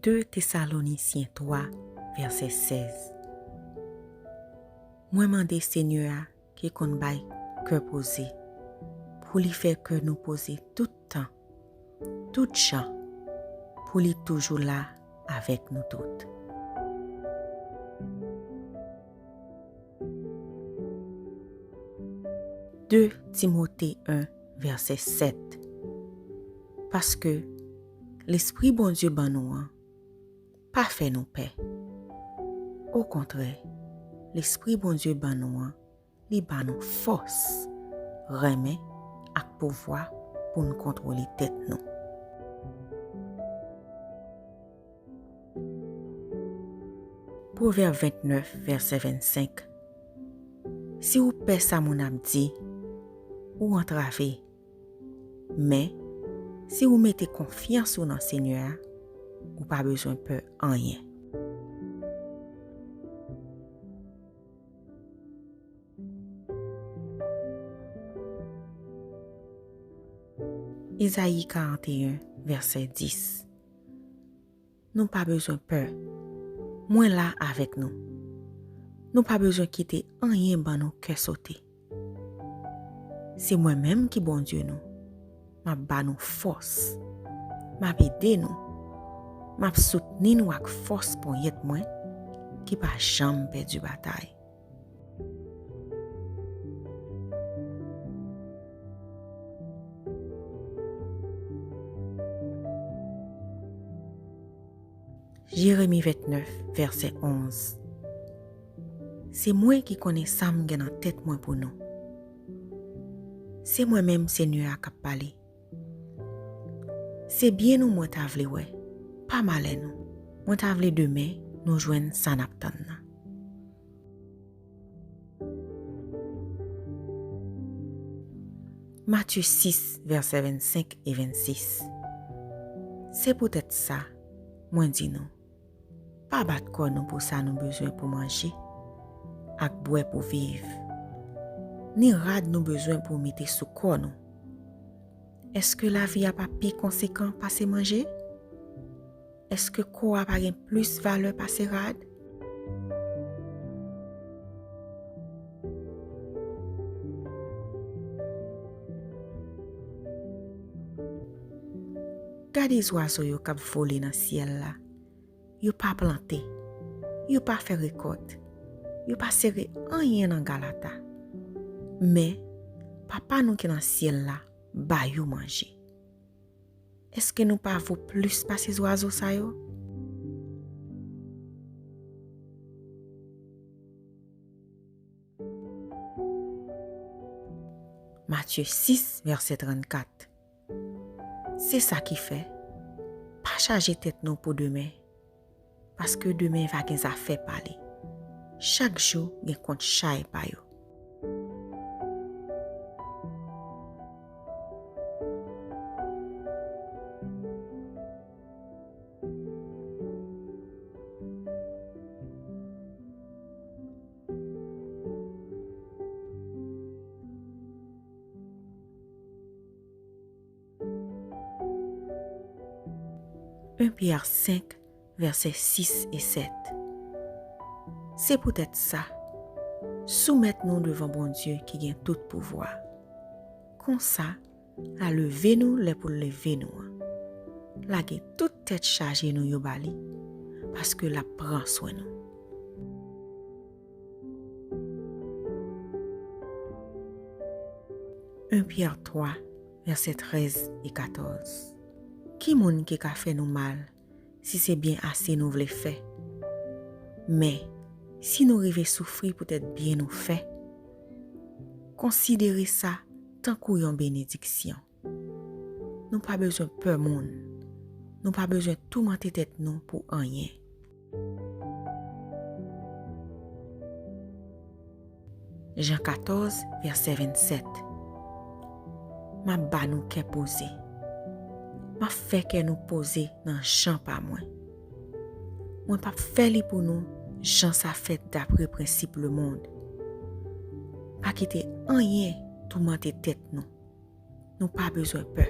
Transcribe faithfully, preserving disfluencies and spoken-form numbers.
De Tesalonisyen twa, vèsè sèz. Mwen mande Senyè a ki konn bay kè poze, pou li fè kè nou poze tout tan, tout jan, pou li toujou la avèk nou tout. De Timote en, vèsè sèt. Paske Lespri Bondye ban nou an pa fè nou pè. Okontrè, Lespri Bondye ban nou an, li ba nou fòs, renmen ak pouvwa pou n kontwole tèt nou. Pwovèb vennèf, vèsè vennsenk. Si w pè sa moun ap di, ou antrave. Men, si w mete konfyans ou nan Senyè a, ou pa bezwen pè anyen. Ezayi karannteyen, vèsè dis. Nou pa bezwen pè. Mwen la avèk nou. Nou pa bezwen kite anyen ban nou kè sote. Se mwen menm ki Bondye nou. M ap ba nou fòs. M ap ede nou. M ap soutni nou ak fòs ponyèt mwen ki pa janm pèdi batay. Jeremi vennèf, vèsè onz. Se mwen ki konnen sa m gen nan tèt mwen pou nou. Se mwen menm Senyè a k ap pale. Se byen nou mwen ta vle wè, pa malè nou. Mwen ta vle demen nou jwenn sa n ap tann nan. Matye sis, vèsè vennsenk e vennsis. Se poutèt sa, mwen di nou, pa bat kò nou pou sa nou bezwen pou manje ak bwè pou viv, ni rad nou bezwen pou mete sou kò nou. Èske lavi a pa pi konsekan pase manje? Èske kò a pa gen plis valè pase rad? Gade zwazo yo k ap vole nan syèl la. Yo pa plante, yo pa fè rekòt, yo pa sere anyen nan galata. Men, Papa nou ki nan syèl la ba yo manje. Èske nou pa vo plis pase zwazo sa yo? Matye sis, vèsè trannkat. Se sa ki fè, pa chaje tèt nou pou demen, paske demen va gen zafè pa li. Chak jou gen kont chay pa yo. En Pyè senk, vèsè sis e sèt. Se poutèt sa, soumèt nou devan Bondye ki gen tout pouvwa. Konsa, l a leve nou lè pou l leve nou an. Lage tout tèt chaje nou yo ba li, paske l ap pran swen nou. En Pyè twa, vèsè trèz e katòz. Ki moun ki ka fè nou mal si se byen ase nou vle fè? Men, si nou rive soufri poutèt byen nou fè, konsidere sa tankou yon benediksyon. Nou pa bezwen pè moun. Nou pa bezwen toumante tèt nou pou anyen. Jan katòz, vèsè vennsèt. M ap ba nou kè poze. M ap fè kè nou poze nan jan pa mwen. Mwen p ap fè li pou nou jan sa fèt dapre prensip lemonn. Pa kite anyen toumante tèt nou. Nou pa bezwen pè.